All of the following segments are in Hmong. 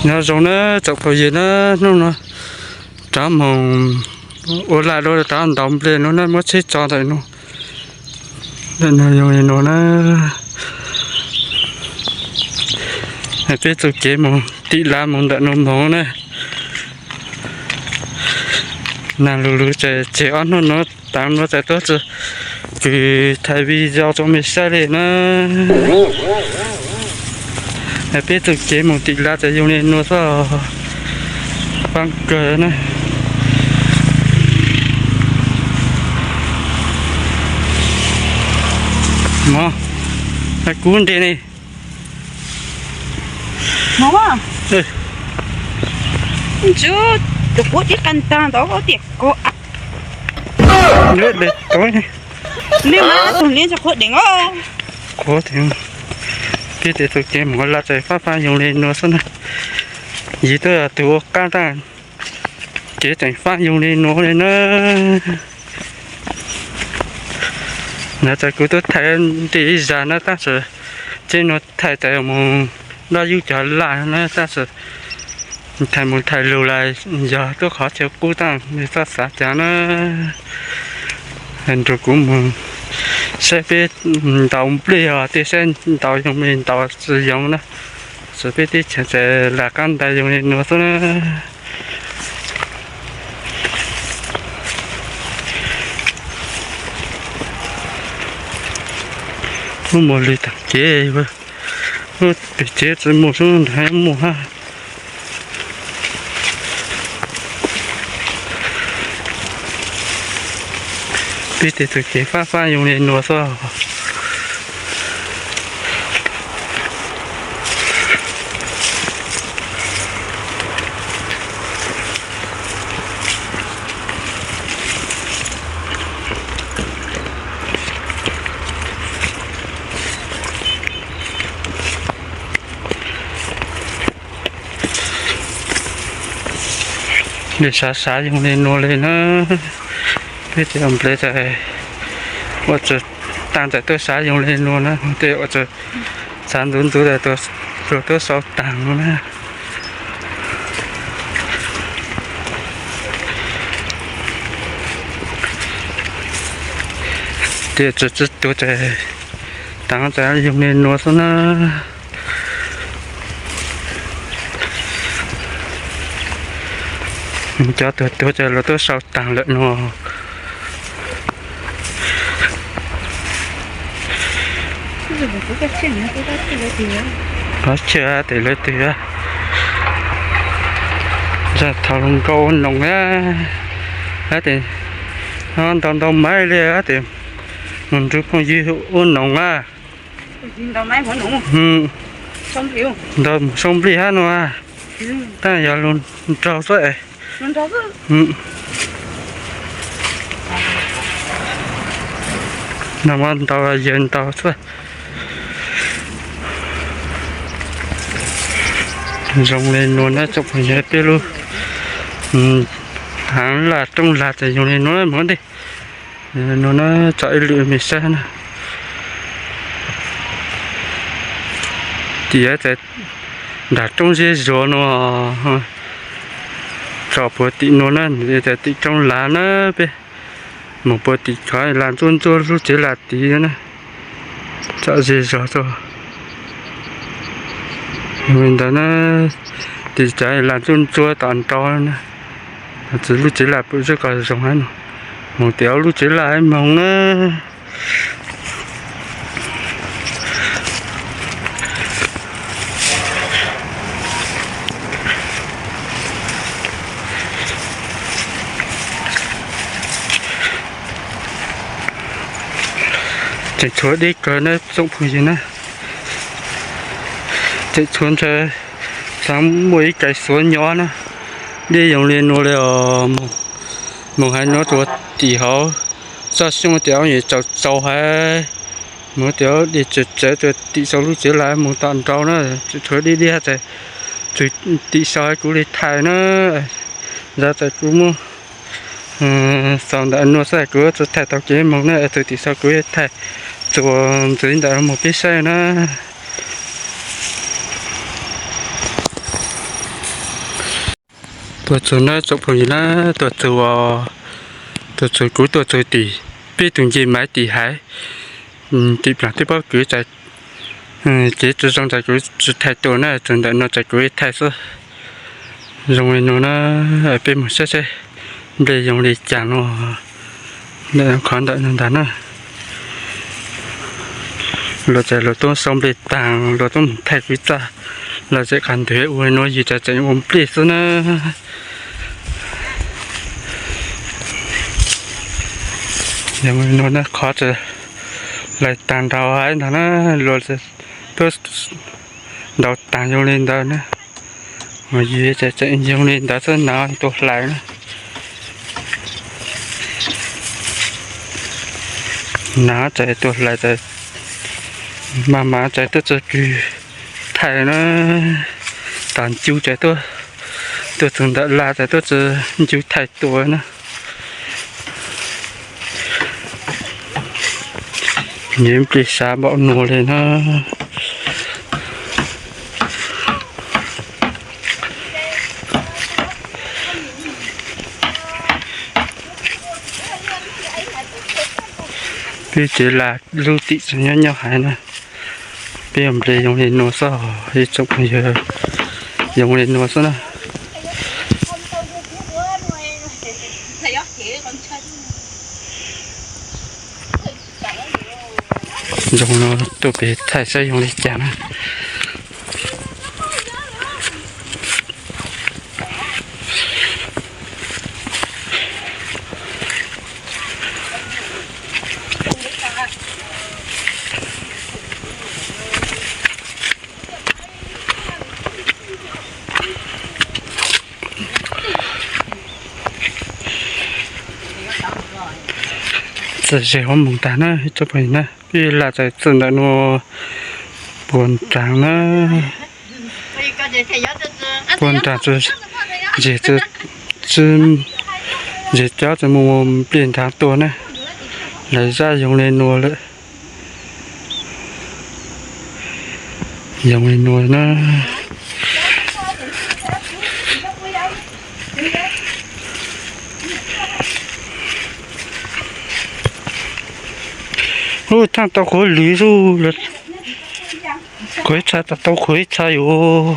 Nyob zoo na tsoom phooj ywg na, hnub no rov moog ua laj dua rov ntaus nplej no na, muab tsheb tso ntawm no. Ntawm no zoo li no na. Peb txuj kev moog tim lav moog ntawm no moog na. Nag lug lug tseg ob hnub no, taag no txais tuab tsi kws thaij video rua mej saib le na. Peb txuj kev moog tim lav txawm zoo le nuav xwb, paab kawg na. Mog, kub nte ne. Tus qub tib qas ntaag ntawd tias ko. Li mas tus li ntse qhuav deev os. Peb tes txuj kev moog ua laj txawm faaj faaj zoo le nuav xwb na. Yig tuaj yog tug ua qaab taag, kev tseem faaj zoo le nuav le na. Nov txawm kuv tub thaij nti ib zag na, tab sis tseeb nuav thaij txawm moog dlab yub cov laj na, tab sis thaij moog thaij lug lawm yog tuab qhov chaw qub taag, mej txhob xav cas na. Nrug kuv moog saib peb ntaus nplej os, tej saib ntaus zoo mej ntaus tsi zoo na. Txawm peb teb chaws txawm lam qaab ntais zoo le nuav xwb na. Lub muag lwg taag kev, lub peg tsev tsi muaj sub nrag muaj hab. Peb tes txuj kev faaj faaj zoo le nuav xwb. Nws sav sav zoo li nuav li na. Peb tej nplej tas ua tsaug taag tas tuaj sav zoo li nuav na, tej ua tsaug sav ntxuv ntxuv tas tuaj sau taag nuav na. Tej tsi tsi tuag tas taag tas zoo li nuav xwb na. Cov tuag tuag tas lawv tuaj sau taag lawm nuav. Qhov chaw tes lawv twg zaj thaum lug nkaus ua noog na, hab tes ntau ntau maiv li hab tes mus nrug phooj ywg ua noog na. Ntau mus sau nplij hab nuav, tab yog lug nraug xwb. Nag hmo ntau yawg ntau xwb. Zoo li nuav na tsoom phooj ywg, peb lub haav laj roob lag tas zoo li nuav na mog ntej. Nuav na tsom ib lwm mej saib na. Tim tas nram roob zeb zuag nuav, tsom puag tim nuav na, tas tim roob lav na, peb mus puag tim qhov lag ntxuaj ntxuaj lub tsev lag tid na. Tsom zej zog txog li ntawd na, tim tas lag ntxuaj ntxuaj tom nrau na. Txiv lub tsev lag pum zeb kom zoo hab no, mus tim lub tsev lag moog na. Tseem tshuav deb kawg na tsoom phooj ywg na. Tseem tshuav ntshe xaav muaj ib kais xuav nyob na. Deb zoo li nuav li os. Moog haiv nuav rua tim hauv txoj xyoob tias ob nyuag tsaus tsaus haiv, moog tias dej tsaws tsaws rua tim sau lub tsev lag moog tom nrau na. Tseem tshuav deb deb tas, txug tim sau haiv kuv le thaij na. Zaj tas kuv muab xaus ntawm nuav xwb, kuv tsi thaij tau kev moog na, txug tim sau kuv thaij txuas ntxiv ntawm moog peb saib na. Tuaj txug na tsoom phooj ywg na, tuaj txug, tuaj txug kuv tuaj txug tim peb tug nce maiv tim haiv, tim plag twb pob kws txais, ces tsi zoo txais kuv tsi thaij tua na, txug ntawm no txais kuv thaij xwb. Zoo li no na, peb moog saib saib nplej zoo li cas no, qhov ntawm no ntag na. Luag txais luag tub sau nplej taag luag tub moog thaij kuv txaj, luag txais qas ntug ua nuav yug txais tseem ua nplej xwb na. Yog li no na qhov txais lawv taag nraud haiv ntag na, luag tub nraud taag zoo li ntawd na. Yug txais tseem zoo li ntawd xwb na, tua hlais na. Na txais tua hlais txais, mas mas txais tuaj txug kws thaij na, tas ncu txais tuaj, tuaj txug ntawm laj txais tuaj txug ncu thaij tua na. Nyiam nplej sav npaum nuav li na. Peb tsev laj lub tim tseem nyob nyob haiv na. Peb ua nplej zoo li nuav xwb, ib tsoom phooj ywg, zoo li nuav xwb na. Zoo no tuaj pem thaij saib zoo li cas na. Txawm ze huab moos tag na, ib tsoom phooj ywg na, peb laj txais txug ntawm nuav puag nraag na. Puag nraag txug, ze, ze cov txug moog nplej nraag tua na, lawv zaj zoo li nuav lawm. Zoo li nuav na. Ub, thaaj tau qhuav lwm zuj, qhuav ib txha tau qhuav ib txha yuav.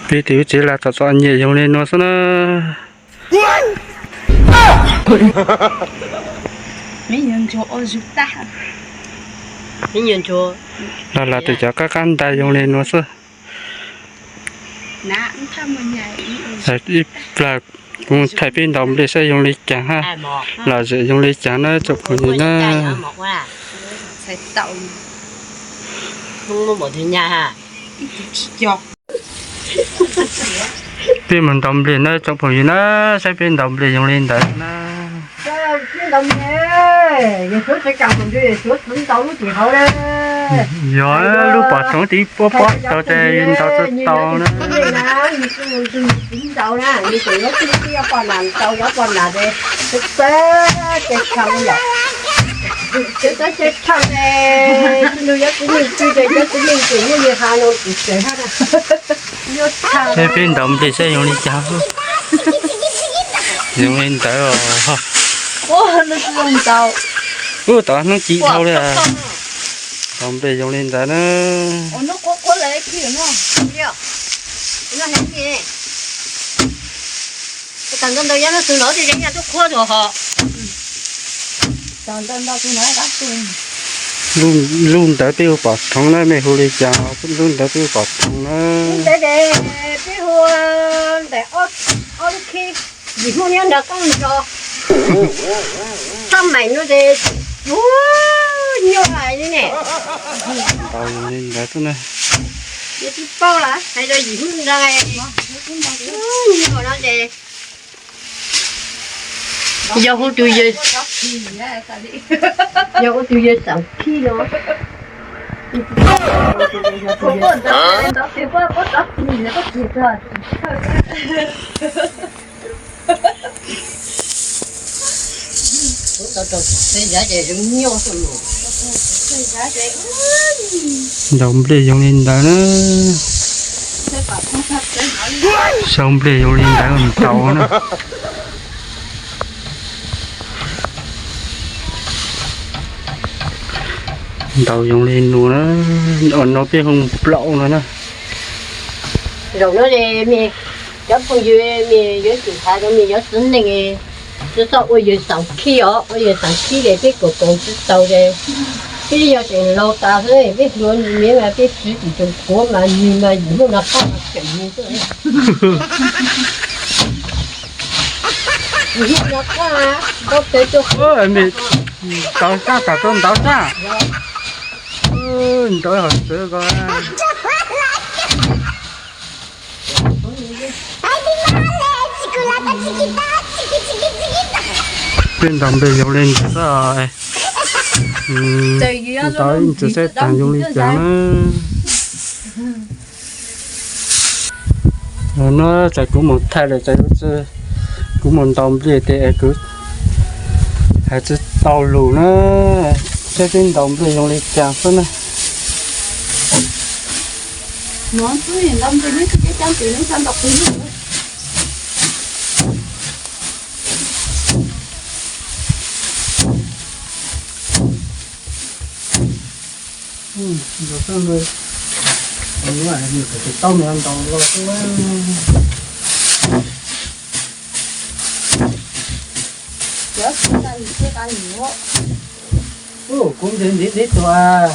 Peb tsev laj txom txom nyem zoo li nuav xwb na. Los lam tug cov qab qab ntais zoo li nuav xwb. Ib plag kuv thaij peb ntaus nplej saib zoo li cas hab, los zem zoo li cas na tsoom phooj ywg na. Peb moog ntaus nplej na tsoom phooj ywg na, saib peb ntaus nplej zoo li ntawd na. Yog lub pom roob tib pob pob tau tes ntaus tau na. Saib peb ntaus nplej saib zoo li cas. Zoo li ntawd os. Ub, tom hnub ci dhau li. Ntaus nplej zoo li ntawd na. Lub ntawd peb hu pom roob na, mej hu li cas? Lub ntawd peb hu pom roob na. Yim Hmoob nyob nrog koj nrog, txhob maim no ces nyuaj hais li ne. Ntaus li ntawd xwb na. Yus tsis paub lawm, hais rau yim Hmoob nrog, nyuaj no ces yog hu tus yawg, yog hu tus yawg xaum khib no. Ub, tau rau txim txiv yav ces zoo nyuaj xwb mas. Ntaus nplej zoo li ntawd na. Sau nplej zoo li ntawd ntaus na. Ntaus zoo li nuav na, ua no peb hu plaum no na. Zaum no le mej cov phooj ywg, mej yuav tsum has rau mej cov txiv neej, tsi txhob ua yawg xaam khib os, ua yawg xaam khib le peb koom koom tsi tau le. Peb yog tseem laug tas xwb, peb hluas nws miv mas peb swv tsis tau kuav mas nws mas yim muaj no qab mas tseem nws xwb. Ntau sab tas tuaj ntau sab. Ntau hov txwv ko. Peb ntaus nplej zoo li ntawd xwb. Ntaus ib ntsis saib taag zoo li cas na. No tas kuv mus thaij lawm tas, kuv mus ntaus nplej tes kuv hais tsi tau lus na, saib peb ntaus nplej zoo li cas xwb na. Tau ntaus los xwb. Kuv ntiv ntiv ntiv tuaj.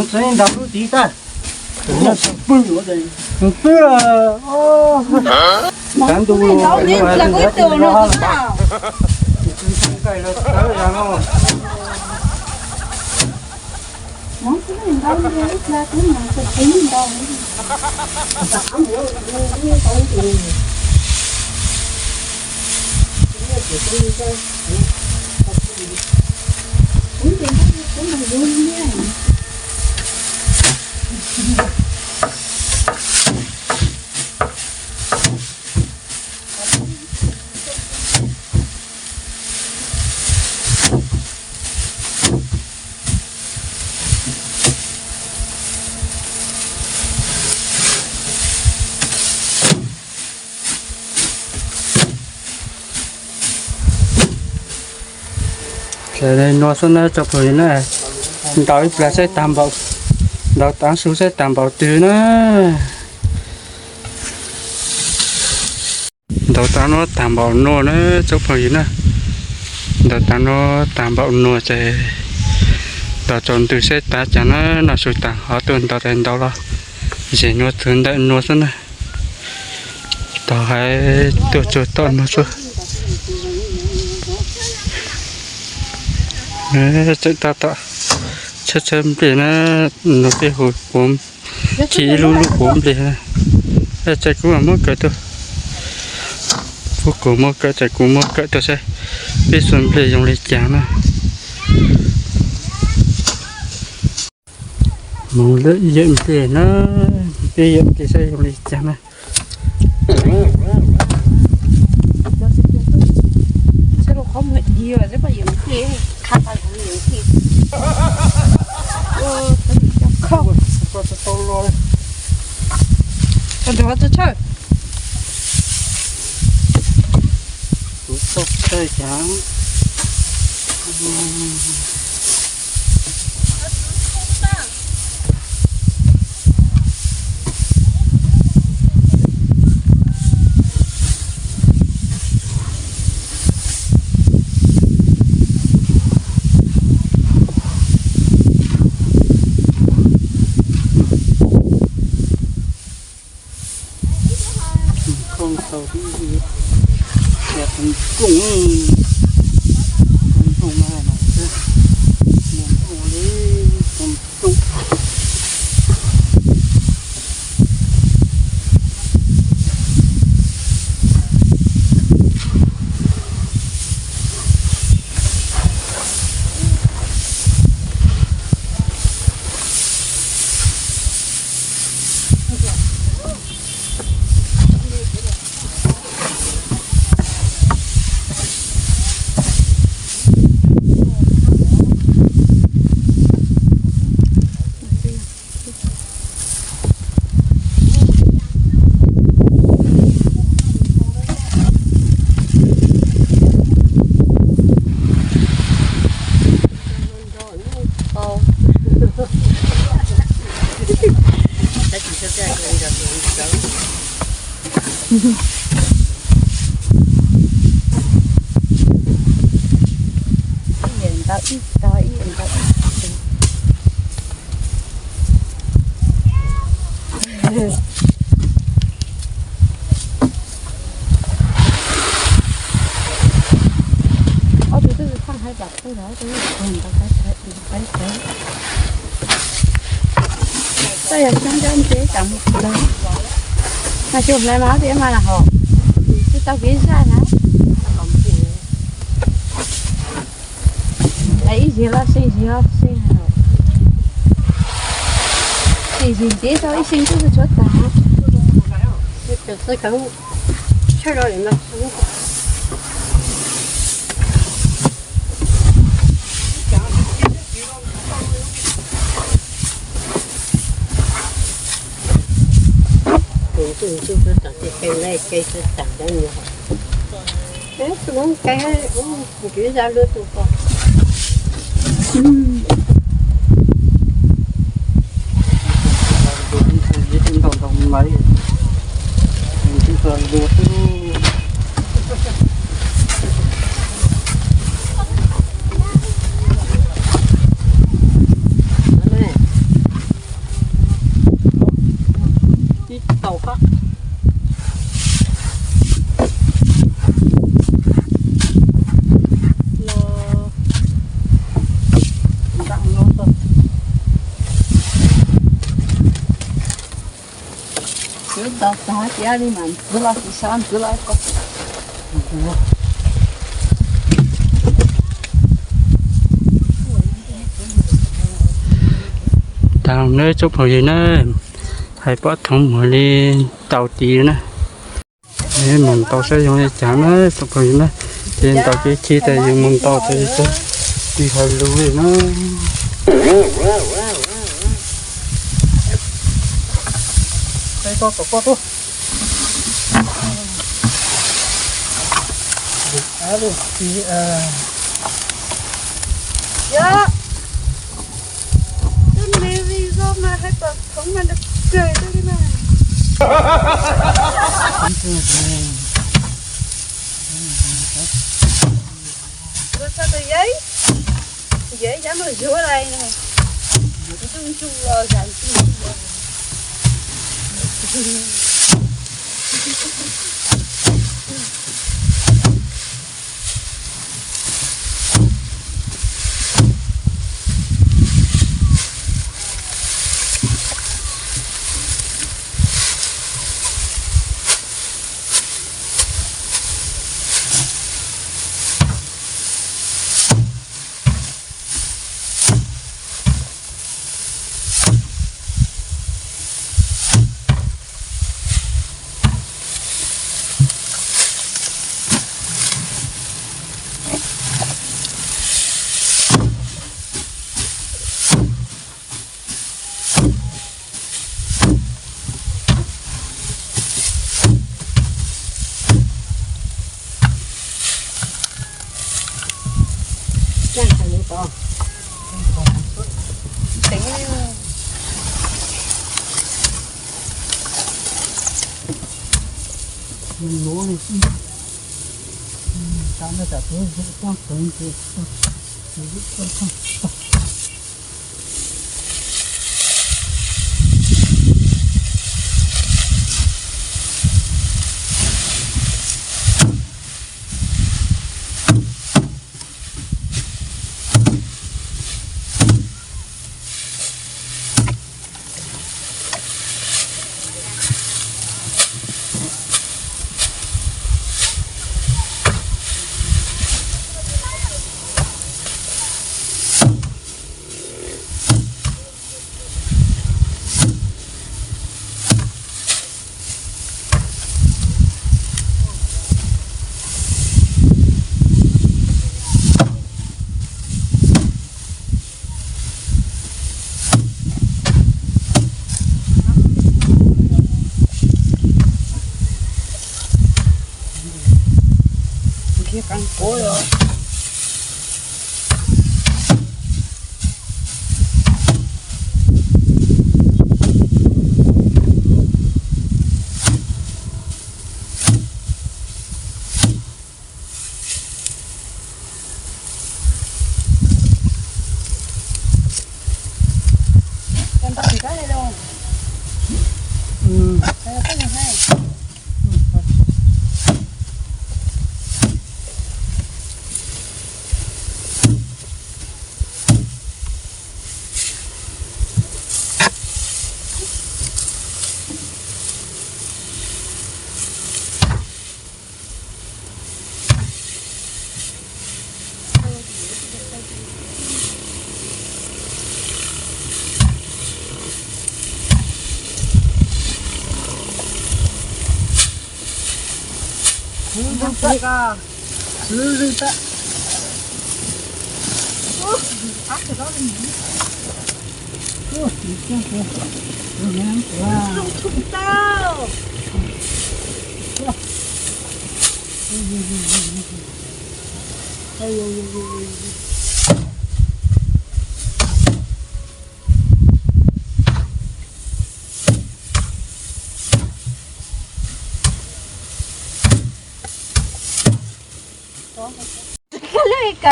Txawm ntaus lub tid tag. Pw, pw, tav ntuj, nqaij los tawv no. Nua xwb na tsoom phooj ywg na, ntaus ib pliag saib tag npaum, ntaus tav su saib tag npaum twg na. Ntaus tav no tag npaum no na tsoom phooj ywg na, ntaus tav no tag npaum no ces ntaus tsaus ntws saib tav cas na, noj su taag ho tuaj ntaus tas ntaus los zem nua txug ntawm nua xwb na. Tau hais tuaj tsuag tom no xwb. Tseem tab tom tshawb tshawb nplej na, no peb hu puav, khi ib lub lub puav nplej na. Txawm kuv muab kawm tuaj, kuv muab kawm, txawm kuv muab kawm tuaj saib peb xuas nplej zoo li cas na. Mus lawm ib yawm nplej na, peb yawm nplej saib zoo li cas na. Ib yam ntau ib tog, ib yam ntau ib tog. Ob tug twb txhaj hais pam qhov ntawd, tus ntawd qab qab qab. Koj yog coob coob ces tam mus lawm. Mas xyov hlais mas tias mas lam hom, twb tau kev zaj na. Ib zig los seej, zig los seej, seej zig ntev tau ib seej twb tshuav tag. Tus ntsuj ntsuj tam ces kev lej kev tsis tam cov nyuag hom. Tus hoob kev ub nkiv zaj luaj tus ko. Ntau ntau lawm, tus ko luaj tus. Ib tau qab los ntam no tau. Ntxwv tau tag tiag li mas ntxwv los tsis sab ntxwv los ko. Tag nawb tsoom phooj ywg na, hais pob thoov muag li tau tid na. Mus ntaus saib zoo li cas na tsoom phooj ywg na. Ces ntaus ces khi tas yus mus ntaus tas yus tsis hais lus li na. Yog, twb me li zoj mas hais pom khoom mas nrov kawg li mas. Ua txog tus yawg, yawg yab mus zuag lawm, tus ntsuj los zam ntsuj. Nkiag qees kuv los.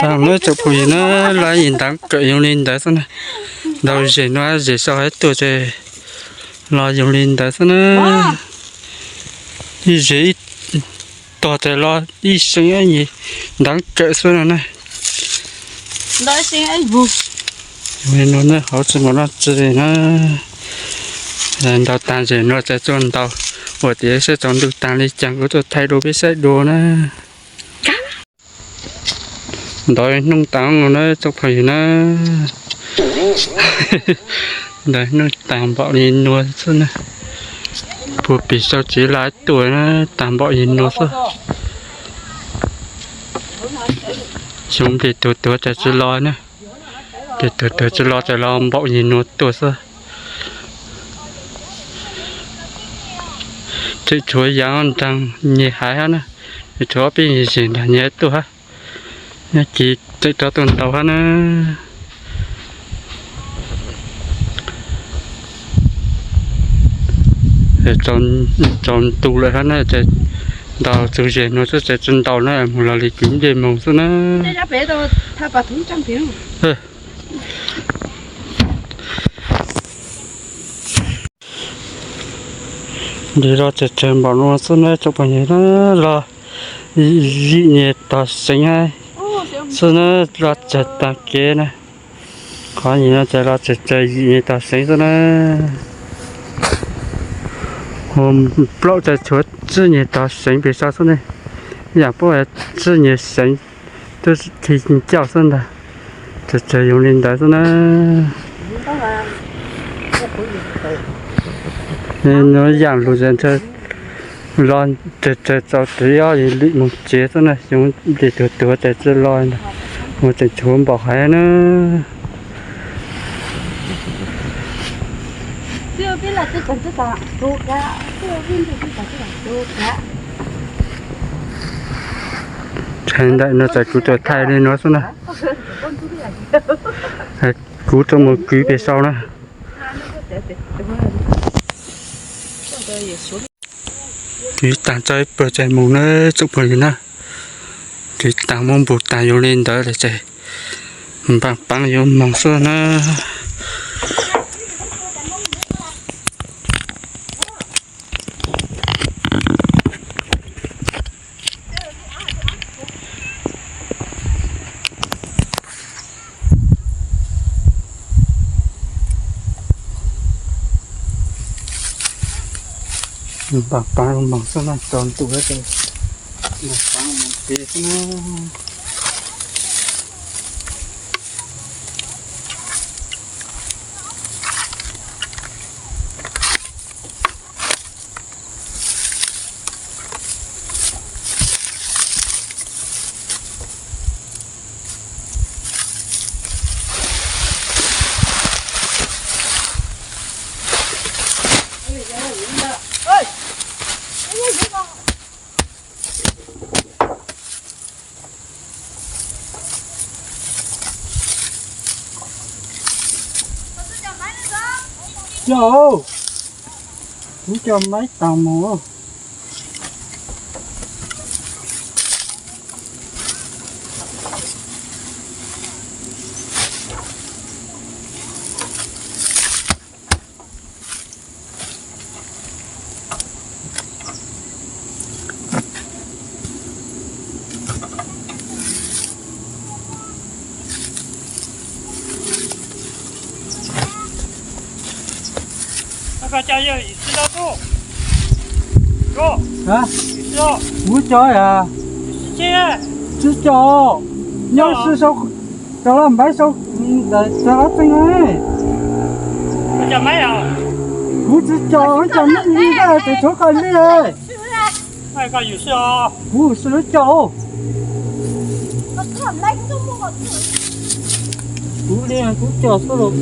Tag lawm tsoom phooj ywg na, los ib ntawv kawm zoo li ntawd xwb na. Ntaus zem no zem sau hais tuaj ces los zoo li ntawd xwb na. Ib zem ib tog ces los ib seev ib ntawv kawm xwb no na. Zoo li no na, hauv tsis mus noj tsi li na. Ntaus tag zem no ces tuaj ntaus ua tiav saib tsaus ntuj tag li cas kuv tuaj thaij dua peb saib dua na. Ntaus hnub tag no na tsoom phooj ywg na. Ntaus hnub tag npaum li no xwb na. Puag pem sau tsev laj tuaj na, tag npaum li no xwb. Xyov nplig tuag tuag tas tsis los na. Nplig tuag tuag tsis los tas los npaum li no tuaj xwb. Tseem tshuav yav nraag nyem haiv hab na, tshuav ob peb yim zem nraag nyem tuaj hab. Nyob ces tseem rov tuaj ntaus hab na. Tsaus ntuj lawm hab na, ces ntaus txug zem no xwb ces tsis ntaus na, mus los li kwv nplej moog xwb na. Nti los tsawg tsawg npaum no xwb na tsoom phooj ywg na, los yim nyuag tog seev xwb na, los tsawg taag kev na. Qhov nyuag no ces los tsawg tsawg yim nyuag tog seev xwb na. Hu plaub ces tshuav tsib nyuag tog seev pem saud xwb ne. Yaam paub tsib nyuag seev tub thi ncauj xwb ntag. Tsawg tsawg yoog li ntawd xwb na. Nws yaam lug los tsawg tsawg txaus tes ob yim lwm moog tsev xwb na, xyov nplej tuag tuag tas tsi los ntag, mus tseem tshuav npaum haiv na. Tshee ntawm no tas kuv tuaj thaij li no xwb na. Kuv tuaj mus kwv pem saud na. Kwv taag tso ib pluag ces moog na tsoom phooj ywg na. Kwv taag muab npug taag yuav li ntawd lawm ces npaam paab yuav moog xwb na. Npaam paab moog xwb na, tsaus ntuj npaam paab moog tsev xwb na. Coj, kuv coj maib taag moog. Kuv coj yam, tsib coj, nyob si sau, cov los npaiv sau, cov los txeeg. Kuv tsis coj, coj maib ib ntag, tes tshuav koj li. Kuv sib lub coj os. Kuv li kuv coj xwb los.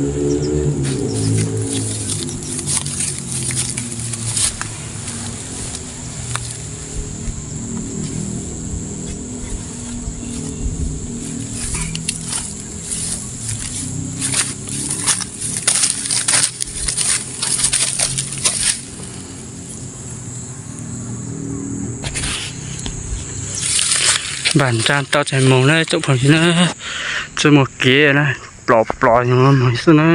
Npaj nra tau tseem moog na tsoom phooj ywg na, tsi muaj kev na, plov plov yog moog xwb na.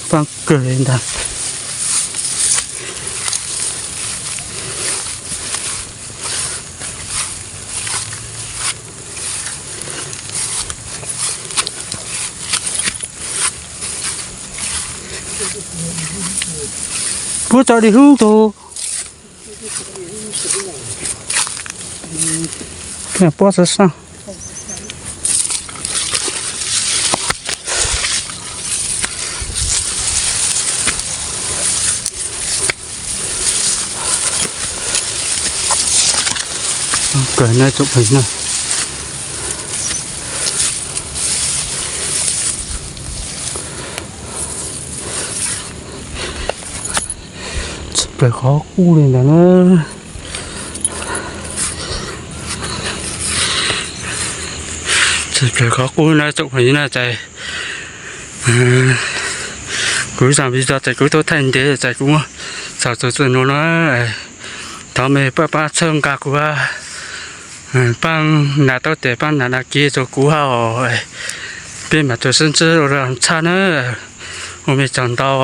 Faaj kawg li ntag. Puab tso di hub tug. Puab xav saj. Kawg na tsoom phooj ywg na. Tsis plam qhov qub li ntawd na. Tsis plam qhov qub na tsoom phooj ywg na ces kuv zaam video ces kuv tau thaij ntev ces kuv muab txhaj txug txuj nuav na. Thov mej pab pab txhawb nqa kuv, pab nam taub tes pab nam nas kiv rua kuv hab os. Peb mam rua sib ntsib ua lug tshaj na. Ua mej tsaug ntau.